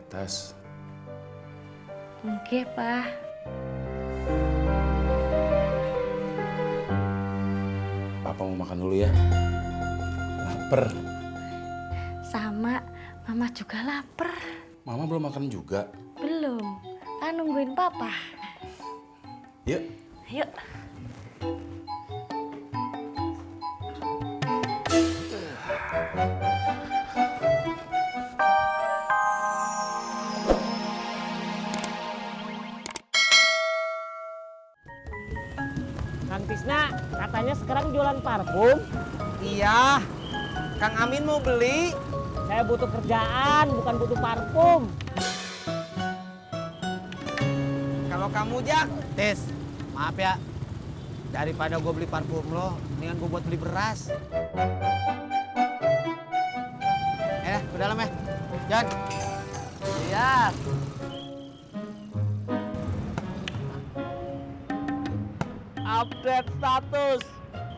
atas. Oke, Pak. Papa mau makan dulu ya. Laper. Sama, Mama juga lapar. Mama belum makan juga. Belum, kan nungguin Papa. Yuk. Yuk. Kang Tisna, katanya sekarang jualan parfum. Iya, Kang Amin mau beli. Saya butuh kerjaan, bukan butuh parfum. Kalau kamu Jak, Tis, maaf ya. Daripada gue beli parfum lo, mendingan gue buat beli beras. Ke dalam ya. Jan. Iya. Update status.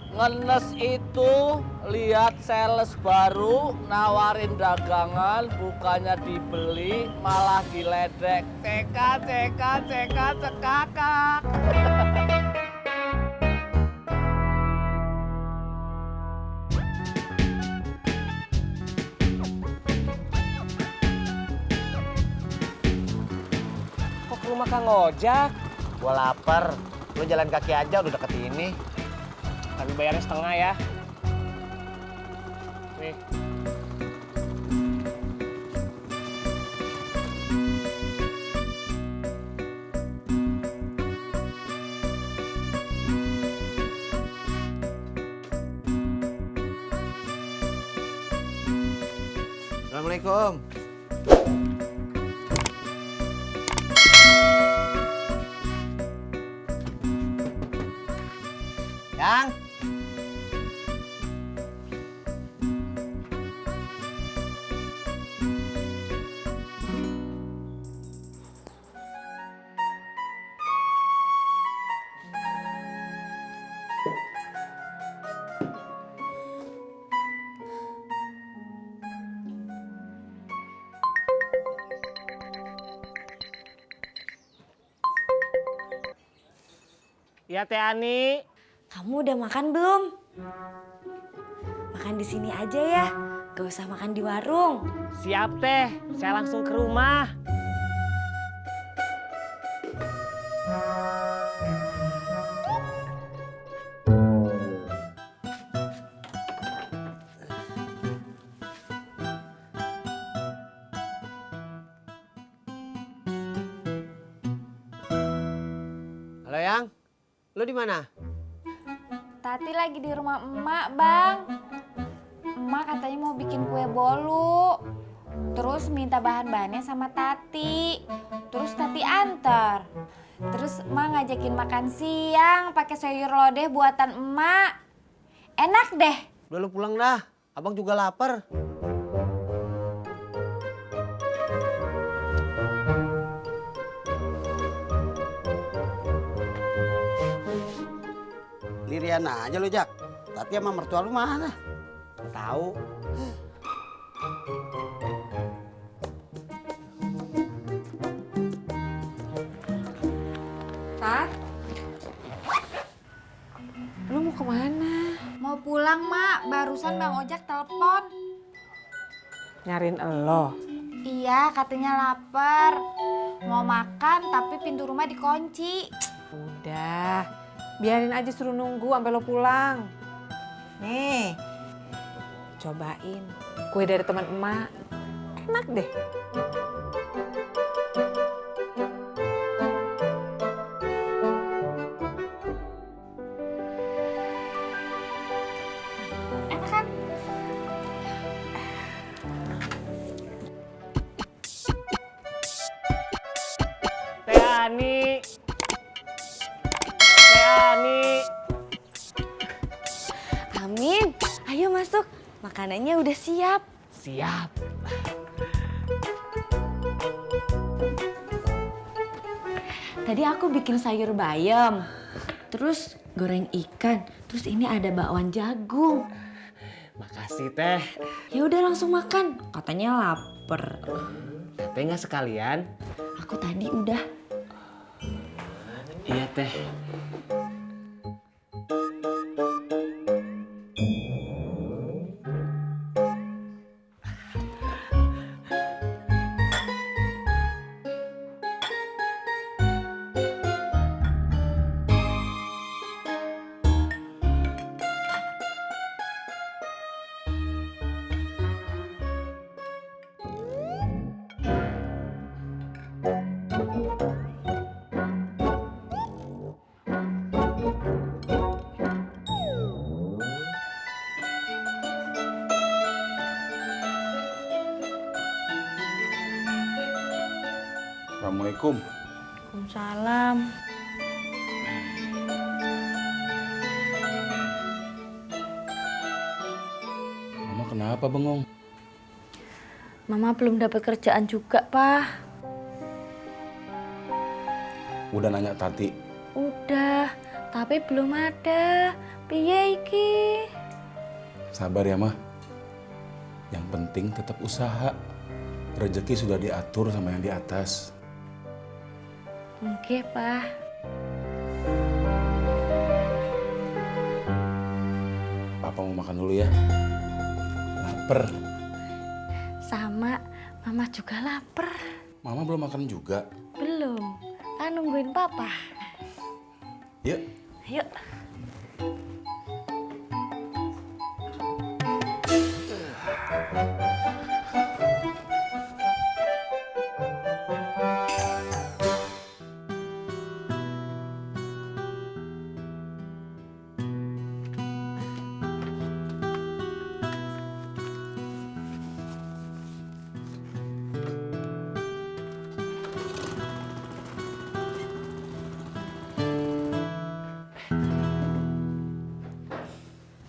Ngenes itu lihat sales baru nawarin dagangan, bukannya dibeli malah diledek. Cekakak. Kok ke rumah Kang Ojak? Gue lapar. Lo jalan kaki aja udah deket ini. Tapi bayarnya setengah ya. Nih. Assalamualaikum. Yang. Ya Teh Ani. Kamu udah makan belum? Makan di sini aja ya, gak usah makan di warung. Siap Teh, saya langsung ke rumah. Halo Yang. Lo di mana? Tati lagi di rumah emak, Bang. Emak katanya mau bikin kue bolu. Terus minta bahan-bahannya sama Tati. Terus Tati antar. Terus emak ngajakin makan siang pakai sayur lodeh buatan emak. Enak deh. Udah lo pulang dah. Abang juga lapar. Lirian aja lu Jak. Tati sama mertua lu mana? Tahu. Tat, Lu mau kemana? mau pulang, Mak. Barusan Bang Ojak telepon. Nyariin elo. Iya, katanya lapar. Mau makan tapi pintu rumah dikunci. Udah, biarin aja suruh nunggu sampai lo pulang. Nih, cobain kue dari teman emak. Enak deh. Enak kan? Teh Ani. Teh Ani. Amin, ayo masuk. Makanannya udah siap. Siap. Tadi aku bikin sayur bayam, terus goreng ikan, terus ini ada bakwan jagung. Makasih Teh. Ya udah langsung makan, katanya lapar. Teteh nggak sekalian? Aku tadi udah. Iya teh. Assalamualaikum. Waalaikumsalam. Mama kenapa bengong? Mama belum dapat kerjaan juga, Pak. Udah nanya Tati. Udah, tapi belum ada. Piye iki? Sabar ya, Mah. Yang penting tetap usaha. Rezeki sudah diatur sama yang di atas. Oke, Pak. Papa mau makan dulu ya. Laper. Sama, Mama juga lapar. Mama belum makan juga. Belum, kan nungguin Papa. Yuk. Ayo.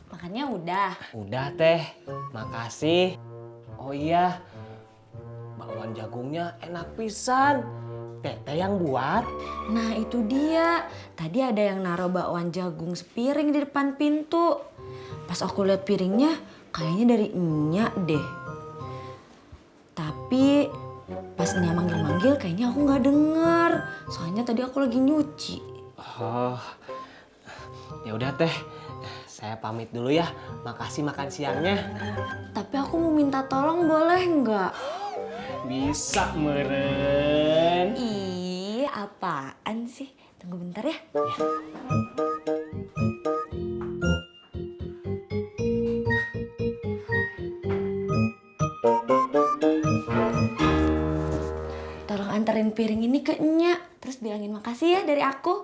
Makannya udah. Udah teh, makasih. Oh iya, bakwan jagungnya enak pisan. Teteh yang buat. Nah itu dia. Tadi ada yang naruh bakwan jagung sepiring di depan pintu. Pas aku lihat piringnya, kayaknya dari Enya deh. Tapi pas Enya manggil-manggil, kayaknya aku nggak denger. Soalnya tadi aku lagi nyuci. Oh, ya udah teh. Saya pamit dulu ya. Makasih makan siangnya. Tapi aku mau minta tolong, boleh nggak? Bisa meren. Ih, apaan sih? Tunggu bentar ya. Tolong anterin piring ini ke Enya. Terus bilangin makasih ya dari aku.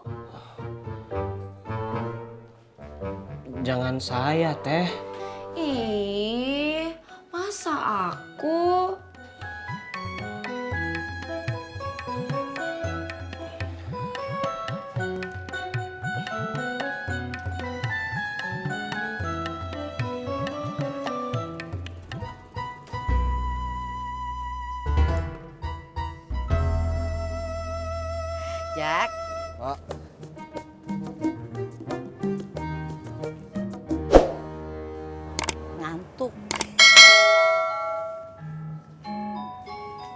Jangan saya teh. Ih, masa aku? Jak. Oh. Ngantuk.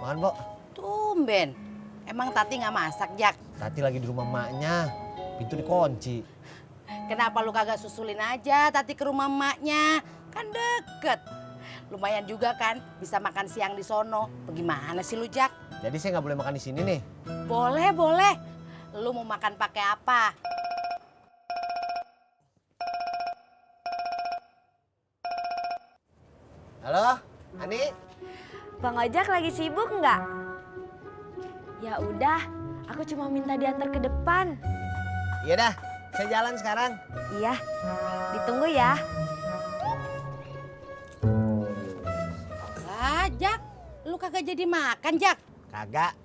Makan, Bo. Tumben. Emang Tati nggak masak, Jak? Tati lagi di rumah emaknya. Pintu dikunci. Kenapa lu kagak susulin aja Tati ke rumah emaknya? Kan deket. Lumayan juga kan bisa makan siang di sono. Bagaimana sih lu, Jak? Jadi saya nggak boleh makan di sini nih. Boleh, boleh. Lu mau makan pakai apa? Halo, Ani? Bang Ojak lagi sibuk nggak? Ya udah, aku cuma minta diantar ke depan. Iya dah, saya jalan sekarang. Iya, ditunggu ya. Ah, Jak. Lu kagak jadi makan, Jak? Kagak.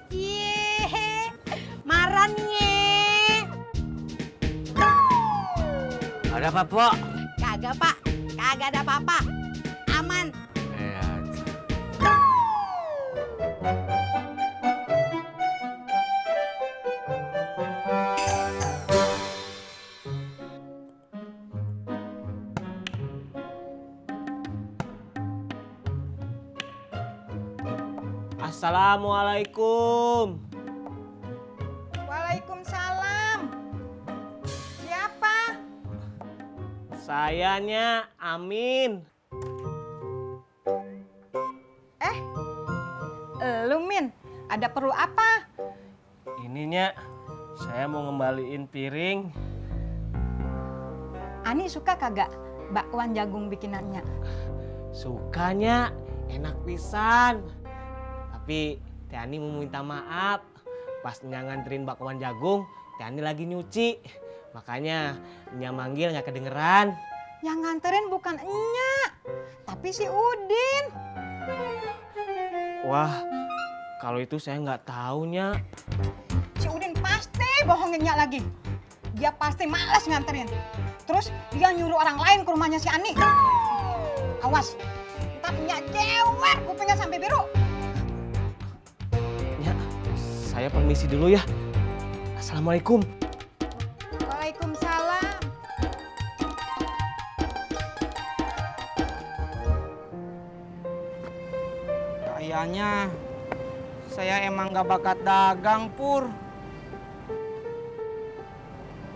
Cie, marannya. Ada apa, Po? Kagak, Pak. Kagak ada apa-apa. Aman. Assalamualaikum. Waalaikumsalam. Siapa? Sayanya Amin. Lu Min, ada perlu apa? Ininya saya mau ngembaliin piring. Ani suka kagak bakwan jagung bikinannya? Sukanya enak pisan. Tapi Teh Ani mau minta maaf. Pas Nya nganterin bakwan jagung, Teh Ani lagi nyuci. Makanya Nya manggil nggak kedengeran. Yang nganterin bukan Enya, tapi si Udin. Wah, kalau itu saya nggak tahu, Nya. Si Udin pasti bohongin Nya lagi. Dia pasti malas nganterin. Terus dia nyuruh orang lain ke rumahnya si Ani. Awas, ntar Nya jewer kupingnya sampai biru. Nya, saya permisi dulu ya. Assalamualaikum. Waalaikumsalam. Kayaknya saya emang gak bakat dagang, Pur.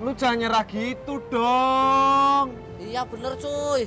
Lu jangan nyerah gitu dong. Iya bener cuy.